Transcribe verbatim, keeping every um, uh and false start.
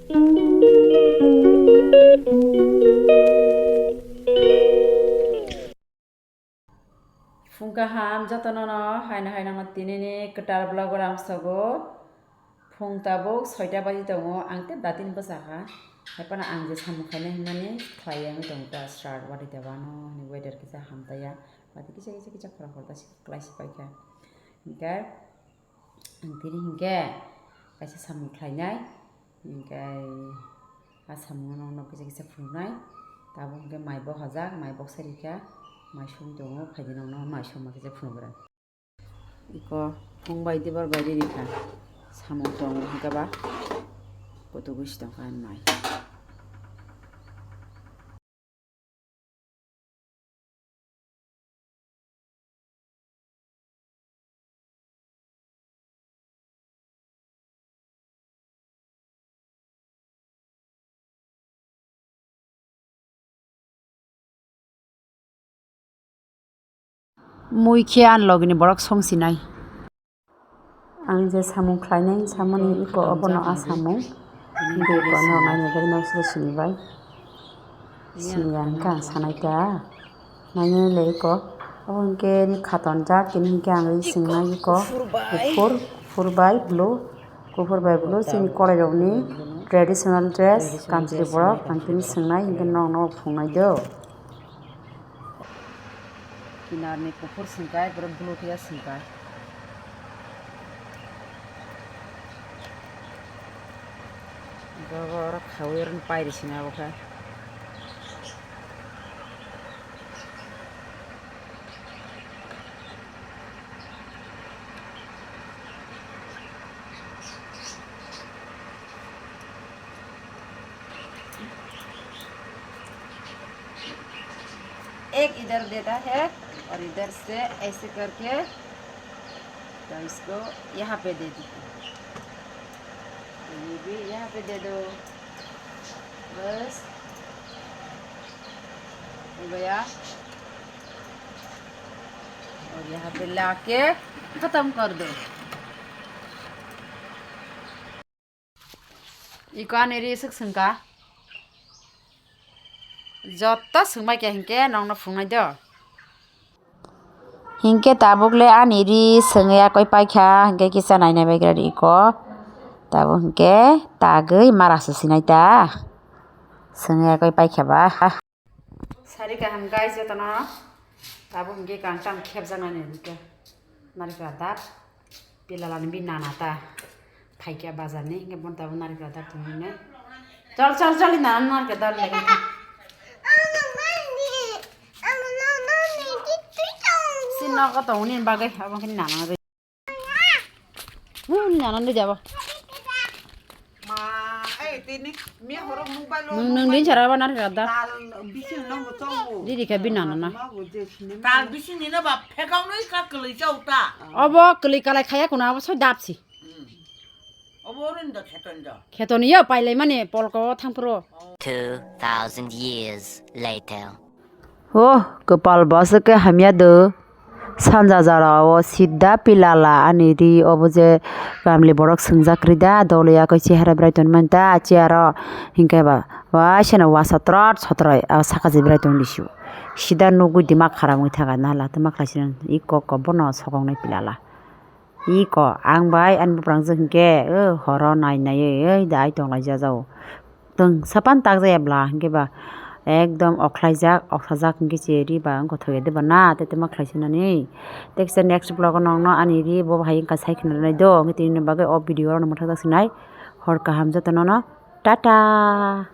Phung kaham jotono no, haino haino no tini ni kwtal vlog o rang sogo. Phung tabuk soita baji tongo, ang tei datini bwsa kha. Hai phano ang je samung khainai hwnmani khlai ya wngwi tongo ta start wari da wano hwnwi weather kisa hamtaya. Bati kisa kisa kisa khora khora ta si klai si paikha. Hinkhe ang tini hinkhe kaisa samung khlainai. Hinkhe a samungo nokno kisa kisa phunuknai. Tabuk hinkhe mai bohajak, mai boksa rikha, mai sum tongo, phaidi nokno mai summa kisa phunukgwrang. Iko phung bai dibar bai rikha, samung tongo hinkhe ba kotugwi si tongkha ani mai. Mui khe ani logini borok songsinai. Ang je samung khlainai samani iko obono a samung. Hinkhe iko no naina bagwi no sini bai. Sini ya hinkhe ang sanai ta. Naina le iko. Obo hinkhe ni khaton jak tini hinkhe ang ri singnai iko. Kuphur, kuphur bai blue. Kuphur bai blue chini korai rokni traditional dress kamchwlwi borok ang tini singnai hinkhe nok nok phungnai do. Kinarni kuphur sengkha, borok blue khe sengkha. Borok khaui rwng pairi sina bo khe. एक इधर देता है और इधर से ऐसे करके तो इसको यहाँ पे दे दीजिए। तो ये भी यहाँ पे दे दो। बस हो गया। और यहाँ पे लाके खत्म कर दो। Iko ani ri swk swngkha. Joto swngbai khe hinkhe nokno phungnai do. Hinkhe tabuk le ani ri swngwi yakoi paikha, hinkhe kisa nainai baigra ri iko. Tabuk hinkhe tagwi mara se sinai ta. Swngwi yakoi paikha ba. Sari kaham guys, jotono tabuk hinkhe kang tam khepjaknani hinkhe narikra dap. Pilalani bi nana ta phaikya bazar ni, hinkhe bon tabuk narikra dap tongmani. Chol, chol, chol, nana narikra dap lagi. Si nogo tongni bagwi abo khe nana. Nana nui jabo. Ma, eh, tini, mi horo mobile o nwng, nwng din sara ba narikra dap. Tal bising no mo chongo. Didi khe bi nana na. Ma bo je sini. Tal bising ni na ba phekau noi ka kwlwi chau ta. Obo kwlwi kalai khaya kuno abo soi dap si. Hmm. Obo rin do kheton do. Kheton yo pailai mani polko thangphro. Two thousand years later. O kwpal bo aswk khe hamya do. Sanja jora o sidda pilala ani ri obo je kamli borok swngjak ri da, dol ya khe chehara bwrai tongmani ta chair o, hinkhe ba waisa no wasa trot sotroi abo saka je bwrai tong di su. Sida nugwi dimak khara wngwi thang nahla twma khlai sini iko kok bono sokong nai pilala. Iko ang bai ani buprang je hinkhe o horo nai nai oi da ai tong lai jajao. Tong sapan tak jaya bla hinkhe ba ekdom okhlaijak, oksajak hinkhe se ri ba wngkha thoya de ba na, tei tei ma khlai sinani. Tei kisa next vlog o nokno ani ri bo hai wngkha sai khna nai do, hinkhe tini bagwi o video rok no mwthangjaksinai. Hor kaham jotono no, tata.